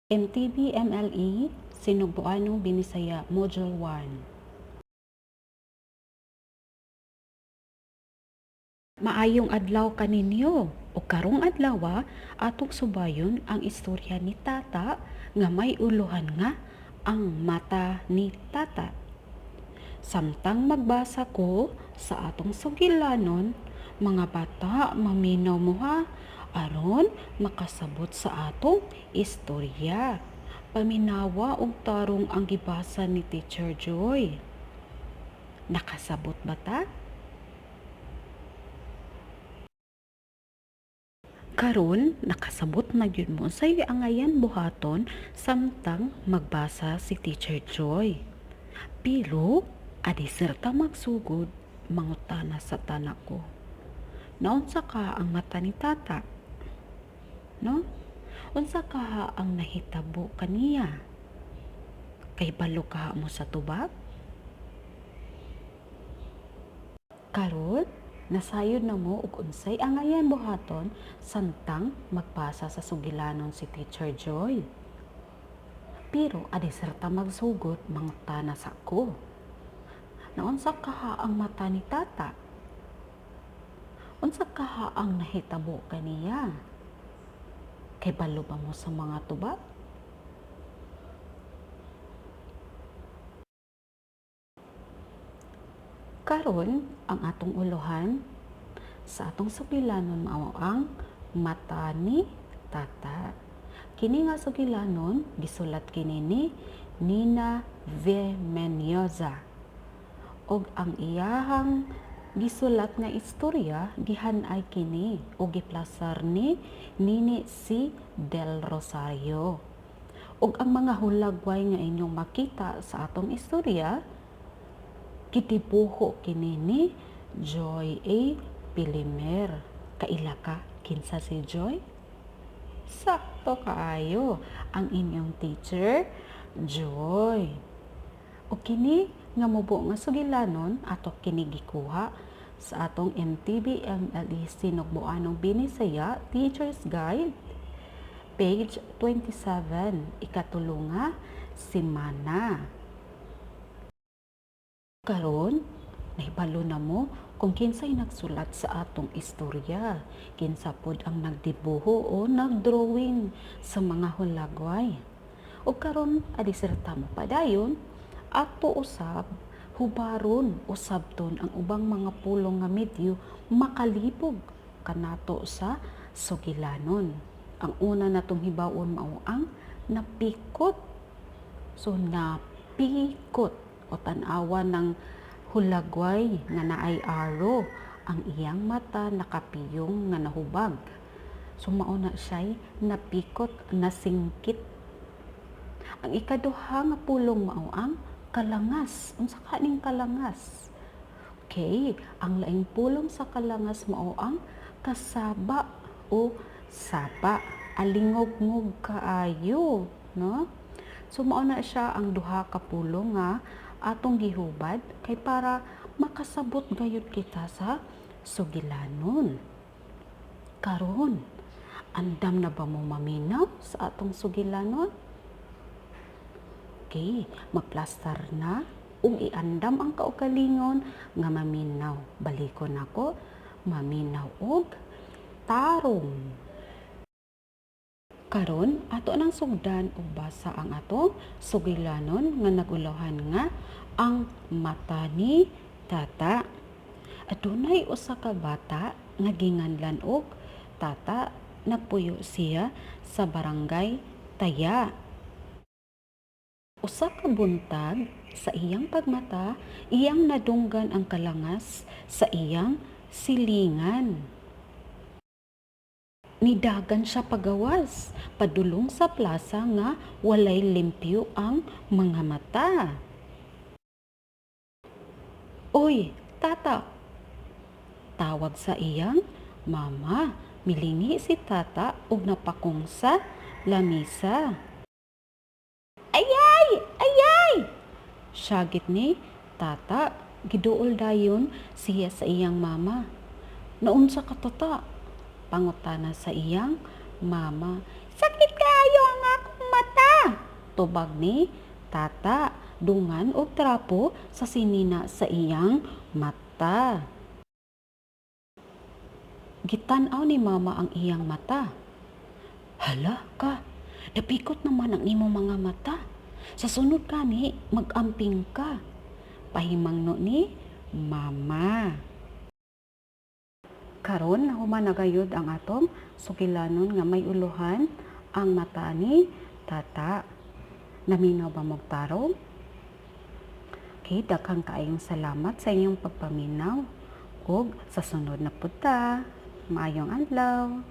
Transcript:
MTB MLE Sinugbuanong Binisaya Module 1. Maayong adlaw kaninyo. O karong adlaw atong subayon ang istorya ni Tata nga may uluhan nga Ang Mata ni Tata. Samtang magbasa ko sa atong sugilanon, mga bata, maminaw mo ha, aron makasabot sa atong istorya. Paminawa og tarong ang gibasa ni Teacher Joy. Nakasabot ba ta? Karon nakasabot na gyud mo unsay angayan buhaton samtang magbasa si Teacher Joy. Pero adi serta magsugod, mangutana sa tanak ko. Naunsa ka ang mata ni Tata? No? Unsa kaha ang nahitabo kaniya? Kay balo kaha mo sa tubag? Karon, nasayod na mo og unsay angayan buhaton samtang magbasa sa sugilanon si Teacher Joy. Pero adi serta magsugod, mangutana sa ko. Naunsa kaha ang mata ni Tata? Unsa kaha ang nahitabo kaniya? Kay balo ba mo sa mga tubag? Karon, ang atong uluhan sa atong sugilanon mao ang Mata ni Tata. Kini nga sugilanon gisulat kini ni Nina V. Mendoza. Og ang iyahang gisulat nga istorya gihan-ay kini og giplasar ni Nini C. Del Rosario. Og ang mga hulagway nga inyong makita sa atong istorya gidibuho kini ni Joy A. Pilimer. Kaila ka kinsa si Joy? Sakto kaayo ang inyong teacher Joy. O kini nga mubo nga sugilanon ato kini gikuha sa atong MTB MLE Sinugbuanong Binisaya Teacher's Guide, page 27, ikatulo nga semana. Karon, nahibalo na mo kung kinsay nagsulat sa atong istorya, kinsa pod ang nagdibuho o nagdrawing sa mga hulagway. O karon adi serta mo padayon, ato usab hubaron usabton ang ubang mga pulong nga medyo makalibog kanato sa sugilanon. Ang una natong hibaon mao ang napikot. So napikot o tan-awa ng hulagway nga naay arrow, ang iyang mata nakapiyong nga nahubag. So mao na siya'y napikot, nasingkit. Ang ikaduha nga pulong mao ang kalangas. Unsa ka ning kalangas? Okay, ang laing pulong sa kalangas mao ang kasaba o saba. Alingog-ngog kaayo, no? So mao na siya ang duha ka pulong nga atong gihubad kay para makasabot gayud kita sa sugilanon. Karon, andam na ba mo maminaw sa atong sugilanon? Okay, magplastar na ug iandam ang kaugalingon nga maminaw. Balikon nako, maminaw og tarong. Karon, ato nang sugdan og basa ang atong sugilanon nga nagulahan nga Ang Mata ni Tata. Adunay usa ka bata nga ginganlan og Tata. Nagpuyo siya sa barangay Taya. Usa ka buntag, sa iyang pagmata, iyang nadunggan ang kalangas sa iyang silingan. Nidagan siya pagawas, padulong sa plaza nga walay limpyo ang mga mata. Oy, Tata! Tawag sa iyang mama. Milingi si Tata ug napakong sa lamisa. Ayay! Ayay! Syagit ni Tata. Giduol dayon siya sa iyang mama. Naunsa ka, Tata? Pangutana sa iyang mama. Sakit kaayo ang akong mata. Tubag ni tata, dungan og trapo sa sinina sa iyang mata. Gitan-aw ni mama ang iyang mata. "Hala ka, napikot naman ang imong mga mata. Sa sunod kani, mag-amping ka," pahimangno ni mama. Karon nahuman na gayud ang atong sugilanon nga may ulohan, "Ang Mata ni Tata." Naminaw ba mog tarong? Okay, daghang kaayong salamat sa inyong pagpaminaw ug sa sunod na pud ta. Maayong adlaw.